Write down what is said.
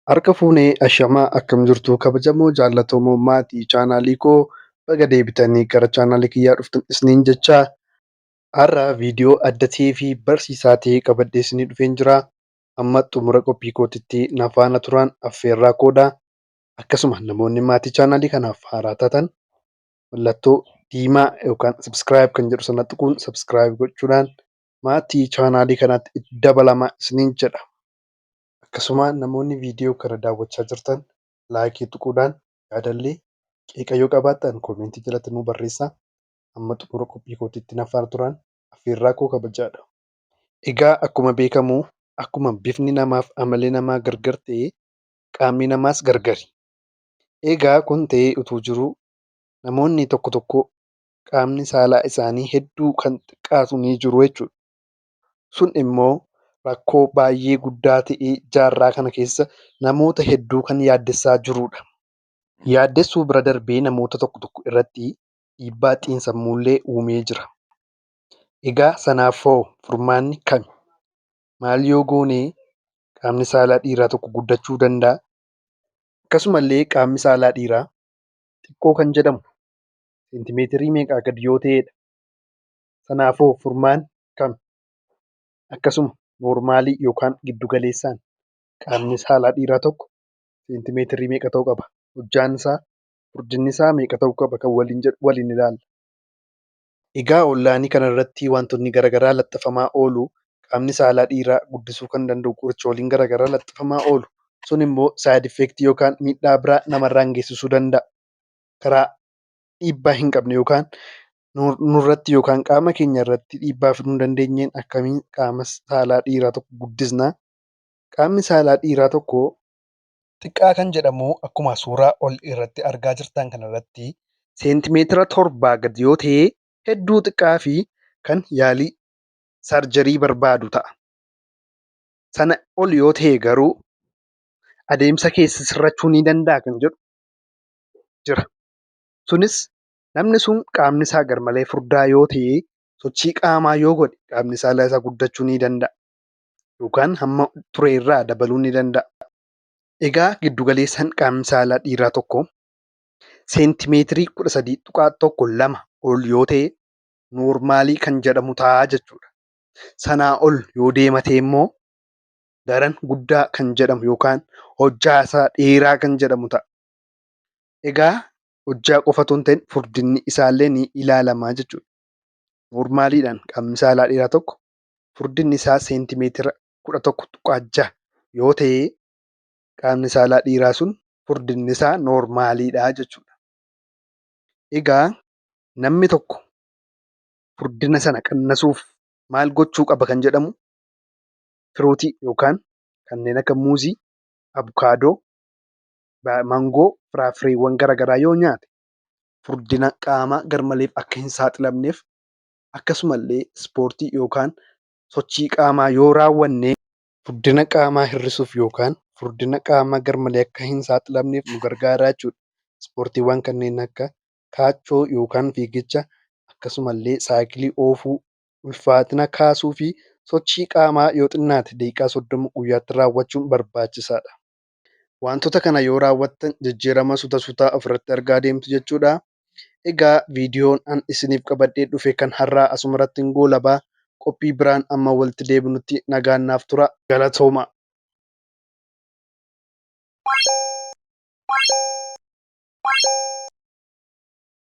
Harka fuunee ashamaa akkam jirtu kabajamoo jaallatamoo maatii chaanaalii koo baga deebitanii gara chaanaalii kiyyaa dhuftan isiniin jecha har'a viidiyoo adda ta'ee fi barsiisaa ta'e qabadhee isinii dhufeen jira. Amma xumura qophii kootiitti na faana turaan affeerraa koodha. Akkasuma namoonni maatii chaanaalii kanaaf haaraa taatan mallattoo diimaa yookaan subscribe kan jedhu sana tuquun subscribe gochuudhaan maatii chaanaalii kanaatti dabalamaa isiniin jedha. Akkasuma namoonni viidiyoo kana daawwachaa jirtan laayikii tuquudhaan yaadallee qeeqa yoo qabaattan koomentii jalatti nuu barreessaa. Amma xumura qophii kootiitti na faana turaan affeerraa koo kabajaadha. Egaa akkuma beekamu akkuma bifni namaaf amalli namaa gargar ta'e qaamni namaas gargari. Egaa kun ta'ee utuu jiruu namoonni tokko tokko qaamni saalaa isaanii hedduu kan xiqqaatu ni jiru jechuudha. Sun immoo rakkoo baay'ee guddaa ta'ee jaarraa kana keessa namoota hedduu kan yaaddessaa jirudha. Yaaddessuu bira darbee namoota tokko tokko irratti dhiibbaa xiinsammuullee uumee jira. Egaa sanaafoo furmaanni kami? Maal yoo goone qaamni saalaa dhiiraa tokko guddachuu danda'a? Akkasumallee qaamni saalaa dhiiraa xiqqoo kan jedhamu seentimeetirii meeqaa gadi yoo ta'edha? Sanaafoo furmaanni kami? Akkasuma noormaalii yookaan giddu galeessaan qaamni saalaa dhiiraa tokko seentimeetirii meeqa ta'uu qaba? Hojjaan isaa, furdinni isaa meeqa ta'uu qaba? Kan waliin jedhu waliin ilaalla. Egaa onlaayinii kanarratti wantoonni garaagaraa laxxafamaa oolu. Qaamni saalaa dhiiraa guddisuu kan danda'u qorichooliin garaagaraa laxxafamaa oolu. Sun immoo side effect yookaan miidhaa biraa namarraan geessisuu danda'a. Karaa dhiibbaa hin qabne yookaan nurratti yookaan qaama keenya irratti dhiibbaa fiduu hin dandeenyeen akkamiin qaama saalaa dhiiraa tokko guddisna? Qaamni saalaa dhiiraa tokko xiqqaa kan jedhamu akkuma suuraa ol irratti argaa jirtan kanarratti seentimeetira 7 gadi yoo ta'e hedduu xiqqaa fi kan yaalii sarjarii barbaadu ta'a. Sana ol yoo ta'e garuu adeemsa keessa sirrachuu ni danda'a kan jedhu jira. Sunis namni sun qaamni isaa garmalee furdaa yoo ta'e sochii qaamaa yoo godhe qaamni saalaa isaa guddachuu ni danda'a. Yookaan hamma ture irraa dabaluu ni danda'a. Egaa giddugaleessaan qaamni saalaa dhiiraa tokko seentimeetirii 13.12 ol yoo ta'e noormaalii kan jedhamu ta'a jechuudha. Sanaa ol yoo deemate immoo daran guddaa kan jedhamu yookaan hojjaa isaa dheeraa kan jedhamu ta'a. Egaa hojjaa qofa otoo hin ta'in furdinni isaallee ni ilaalama jechuudha. Noormaaliidhaan qaamni saalaa dhiiraa tokko furdinni isaa seentimeetira 11.6 yoo ta'e qaamni saalaa dhiiraa sun furdinni isaa noormaaliidha jechuudha. Egaa namni tokko furdina sana qannasuuf maal gochuu qaba kan jedhamu firuutii yookaan kanneen akka muuzii, abukaadoo, maangoo, firaafireewwan garaagaraa yoo nyaate furdina qaamaa garmaleef akka hin saaxilamneef akkasumallee ispoortii yookaan sochii qaamaa yoo raawwanne furdina qaamaa hir'isuuf yookaan furdina qaamaa garmalee akka hin saaxilamneef nu gargaara jechuudha. Ispoortiiwwan kanneen akka kaachoo yookaan fiigicha akkasumallee saayikilii oofuu, ulfaatina kaasuu fi sochii qaamaa yoo xinnaate daqiiqaa 30 guyyaatti raawwachuun barbaachisaadha. Wantoota kana yoo raawwattan jijjiirama suuta suutaa ofirratti argaa deemtu jechuudha. Egaa viidiyoon an isiniif qabadhee dhufe kan har'aa asumarratti hin goolabaa. Qophii biraan amma walitti deebinutti nagaan naaf tura. Galatooma.